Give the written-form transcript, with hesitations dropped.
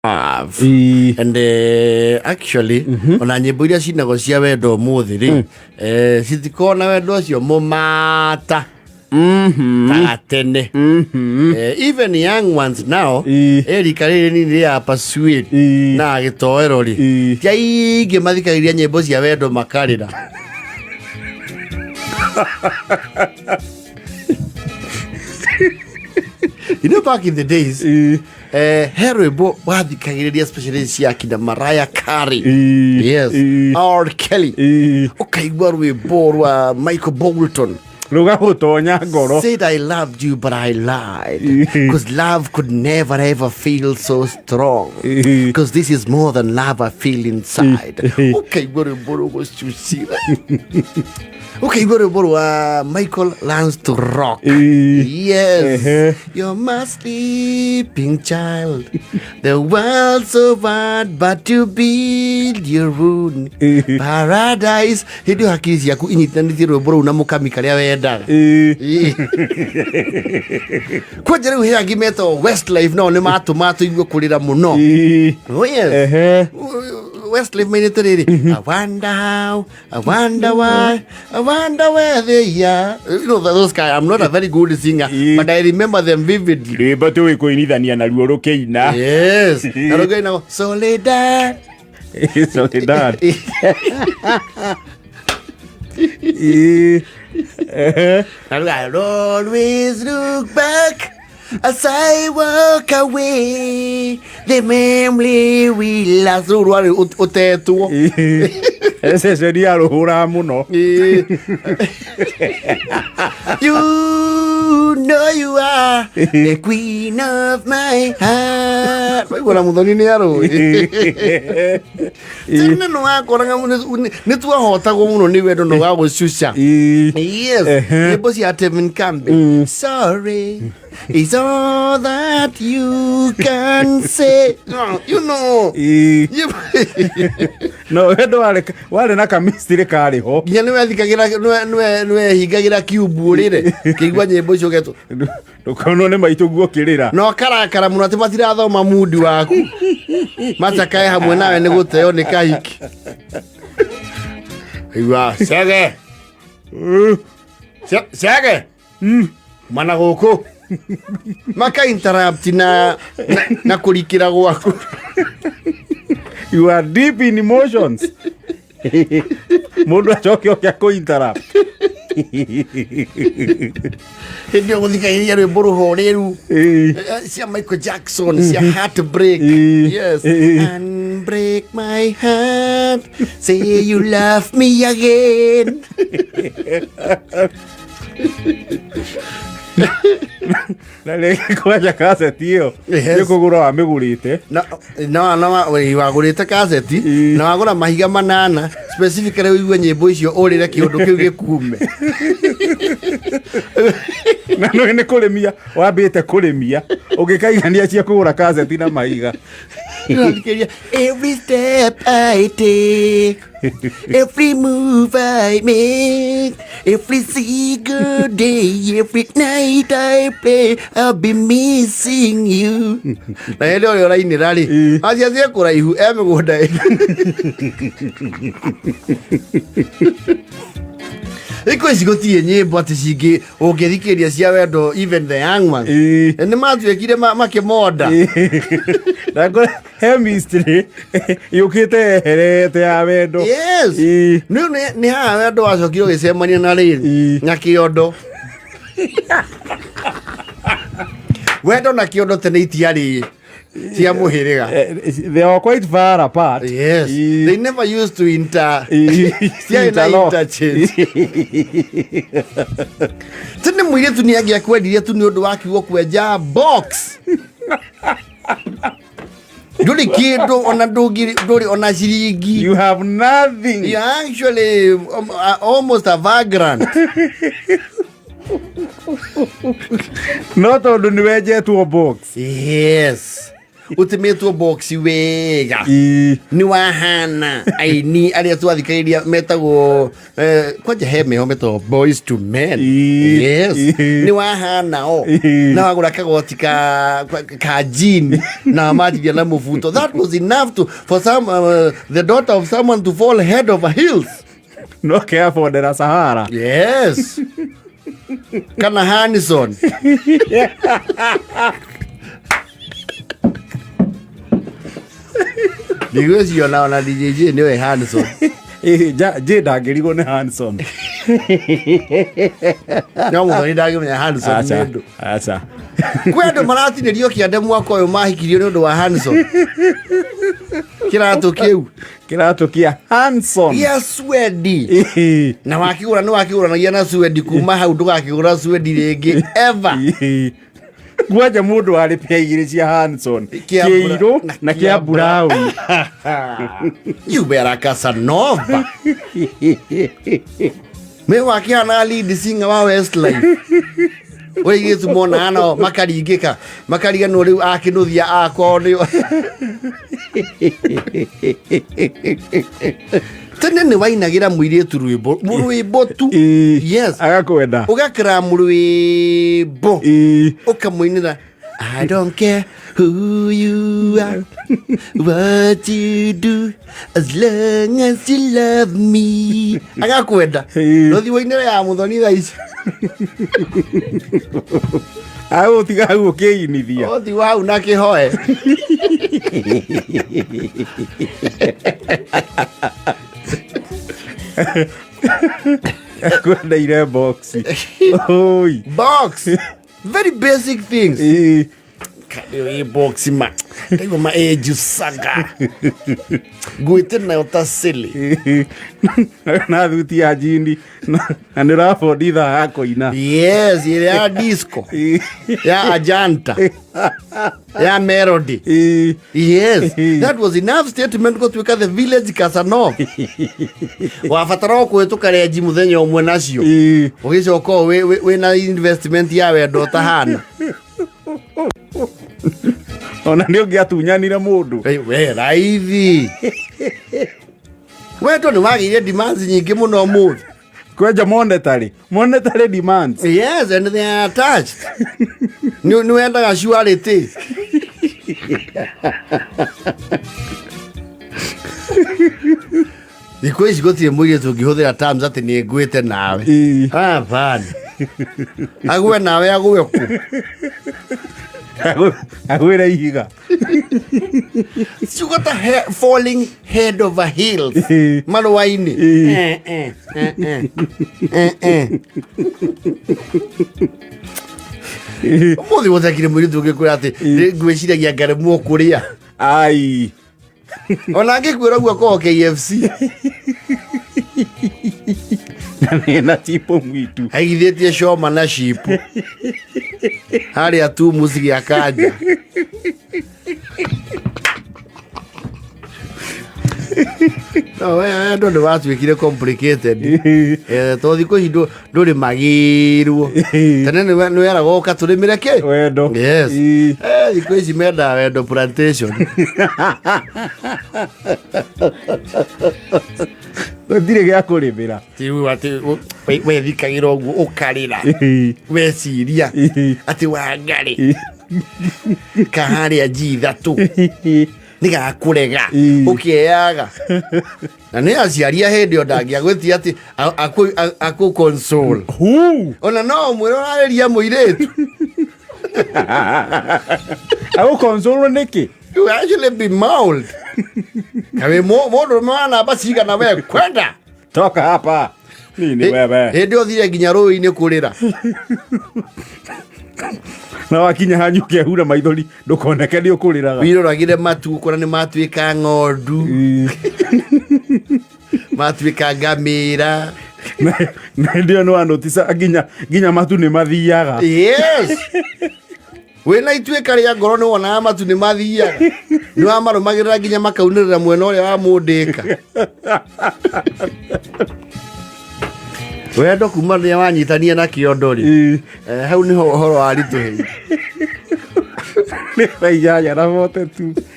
Love. Ĩĩ. And actually ona nyĩmbo iria cinagwo cia wendo ũmũthĩ rĩ, citikoragwo na wendo ũcio mũmata ta gatene. Even young ones now, rika rĩrĩ nini rĩa pursuit na gĩtoero rĩ, ti aingĩ mathikagĩrĩria nyĩmbo cia wendo makarĩra. You know, back in the days, he rwĩmbo wathikagĩrĩria, especially cia akina Mariah Carey, yes, R Kelly, ũkaigua rwĩmbo rwa Michael Bolton Rũgagũtonya ngoro. Said I loved you, but I lied, because love could never ever feel so strong, because this is more than love I feel inside. Ũkaigua rwĩmbo rũgũcucira, ũkaigua rwĩmbo rwa Michael Learns to Rock. Yes. You're my sleeping child. The world's so bad, but you build your own paradise. Hĩndĩ ĩyo hakiri ciaku inyitanĩtie rwĩmbo rũu na mũkami karĩa wendaga. Kwanja rĩu he angĩ metagwo Westlife, nao nĩ matũmaga tũigue kũrĩra mũno. Oh yes. Westlife mainĩte rĩrĩ, "I wonder how, I wonder why, I wonder where they are." You know those guys, I'm not a very good singer, but I remember them vividly. Rwĩmbo tũĩ kũinithania naruo rũkĩina. Yes. Na rũkĩina Soledad. Soledad. Na rũga, "I'll always look back as I walk away. The memory will last." Rũu rwarĩ ũtetwo. Ceceni yarũhũraga mũno. You know you are the queen of my heart. Waigua na Muthoni nĩ arũĩ. Tene nĩ wakoraga nĩ twahotagwo mũno nĩ wendo na ũgagũcuca. Yes, nyĩmbo cia Tevin Campbell. "Sorry is all that you can say." No, you know. No wendo warĩ na kamistiri karĩ ho. Nginya nĩ wethikagĩra, nĩ wehingagĩra kiumbu ũrĩre kĩigua nyĩmbo icio ũgetwo. Ndũkonwo nĩ maitũ guo kĩrĩra. Na ũkarakara mũno atĩ matirathoma mundi waku macakae hamwe nawe nĩ gũteo nĩ kahiki. Igua cege. Cege mana gũkũ maka interrupt na kũrikĩra gwaku. You are deep in emotions, mũndũ acoke oke akũ interrupt. Hĩndĩ ĩyo gũthikagĩrĩria rwĩmbo rũhoreru, cia Michael Jackson cia Heartbreak. Yes. "And break my heart, say you love me again." Na rĩngĩ kwanja kaseti ĩyo nĩ kũgũra wamĩgũrĩte. No wagũrĩte kaseti na wagũra mahiga manana specifically ũigue nyĩmbo icio ũrĩre kĩũndũ kĩu gĩkume. Na nĩ kũrĩmia wambĩte kũrĩmia ũgĩkaigania cia kũgũra kaseti na mahiga. Ũrathikĩrĩria, "Every step I take, every move I make, every single day, every night I play, I'll be missing you." Na hĩndĩ ũrĩa ũrainĩra rĩ, aciacie kũraihu e mĩgũnda thikũ ici gũtirĩ nyĩmbo atĩ cingĩ ũngĩthikĩrĩria cia wendo, even the young ones. Nĩ matuĩkire makĩmonda. Na he mystery yũkĩte yeherete ya wendo. Yes. Nĩ haha wendo wacokire ũgĩcemania na rĩrĩ na kĩondo. Wendo na kĩondo tene itiarĩ cia mũhĩrĩga. They are quite far apart. Yes. They never used to inter ciarĩ na Interlock. interchange. Tene mũirĩtu nĩ angĩakwendirie tu nĩ ũndũ wa kiugo kwenja box. Ndũrĩ kĩndũ ona ndũrĩ ona ciringi. You have nothing. You are actually almost a vagrant. No tondũ nĩ wenjetwo box. Yes. Ũtĩmĩtwo box wega. Ii. Nĩ wahana aini arĩa twathikagĩrĩria metagwo kwanja he meho metagwo Boys to Men. Ii. Yes. Ii. Nĩ wahana o. Ii. Na wagũra kagoti ka jean na manjiria na mũbuto. That was enough to for some the daughter of someone to fall head over heels. No keabondera Sahara. Yes. Kana Hanison. Ndigwĩciria ona DJ nĩwe Hanson. J ndangĩrigwo nĩ Hanson. No mũthoni ndangĩmenya Hanson nĩ Aca, ndũ. aca. Kwĩ andũ maratinĩrio kĩande mwaka ũyũ mahikirio nĩ ũndũ wa Hanson. Kĩratũ kĩu. Kĩratũ kĩa Hanson. Gĩa Swedi. Ii. Na wakĩgũra nĩ wakĩgũranagia na Swedi kuma hau ndũgakĩgũra Swedi rĩngĩ ever. Ii. Kwanja mũndũ warĩ pĩa igĩrĩ cia Hanson, Kĩa kĩirũ na na kĩa kĩa brown. You were a Casanova. Me wakĩhana lead singer wa Westlife. Ũrĩa airĩtu monaga nao makaringĩka makariganwo rĩu akĩnũthia akwao nĩo. Tene nĩ wainagĩra mũirĩtu rwĩmbo rwĩmbo tu. Ii. Yes. Agakwenda. Ũgakĩra rwĩmbo Ii. ũkamũinĩra I don't care who you are, what you do, as long as you love me. Agakwenda. Ĩĩ. Rũthi wainĩra ya mũthoni thaa ici. Agũtiga hau ũkĩinithia. Ũthi wa hau na kĩhoe. Akwendeire box. Oi. Box. Very basic things. Ii. Ĩ box ma. Ndaigua ma ĩnjucaga. Ngwĩte nayo ta silly. Na thuti ya jini na nĩ ũrabondi thaa ya kũina. Yes, ĩrĩa ya disco. Ii. Ya Ajanta. Ya Melody. Ii. Yes, that was enough statement gũtuĩka the village Casanova. Wabatara o kũhĩtũka renji mũthenya ũmwe nacio. Ii. Ũgĩcoka o wĩna investment ya wendo ũtahana. Ona nĩ ũngĩatunyanire mũndũ. Hey, we raithi. Wendo nĩ wagĩire demands nyingĩ mũno ũmũthĩ. Kwenja monetary demands. Yes, and they are attached. Nĩ wendaga surety. Thikũ ici gũtirĩ mũirĩtu ũngĩhũthĩra terms atĩ nĩ ngwĩte nawe. Ii. Hapana. Agwe nawe agwe kũ. Agwĩre ihiga. Ciugo ta falling head over heels Ii. marũa-inĩ. Ii. Eh, eh, eh, eh. Eh, eh. Ũmũthĩ gũtekire mũirĩtu ũngĩkwĩra atĩ ngwĩciragia ngaremwo kũrĩa. Ai. Ona angĩkwĩra ũguo akorwo KFC. Na nĩ na chipo mwitu. Aigithĩtie coma na cipu harĩa tu mũciĩ kanja. No, wendo nĩ watuĩkire complicated. To thikũ ici ndũrĩ magĩrwo. Tene nĩ weragwo ũka tũrĩmĩre kĩ? Wendo. Yes. Ii. Thikũ ici mendaga wendo plantation. Gũtirĩ gĩa kũrĩmĩra. Ti rĩu atĩ wethikagĩra ũguo ũkarĩra. Weciria atĩ wangarĩ kaharĩa nji ithatũ nĩgakũrega Ii. ũkĩeaga na nĩ aciari a hĩndĩ ĩyo ndangĩagwĩtia atĩ akũ console Hu. ona no ũmwĩre ũrarĩria mũirĩtu. Agũkonsolwo nĩkĩ? You actually be mauled. Kawe mũndũ ũrũme wa namba cigana we kwenda. Toka hapa. Nini wewe? Hĩndĩ ĩyo ũthire nginya rũĩ-inĩ kũrĩra. Na wakinya hanyu ũkehura maithori ndũkoneke nĩ ũkũrĩraga. Wiroragire matu ũkona nĩ matuĩka ng'ondu, matuĩka ngamĩra. Na hĩndĩ ĩyo nĩ wanotisa nginya matu nĩ mathiaga. Yes. Wĩna ituĩka rĩa ngoro nĩ wonaga matu nĩ mathiaga. Nĩ wamarũmagĩrĩra nginya makaunĩrĩra mwena ũrĩa wa mũndĩka. Wendo kuma rĩrĩa wanyitania na kĩondo rĩ. Ii. Hau nĩho ũhoro waritũhĩire. Nĩ thaa 8:42.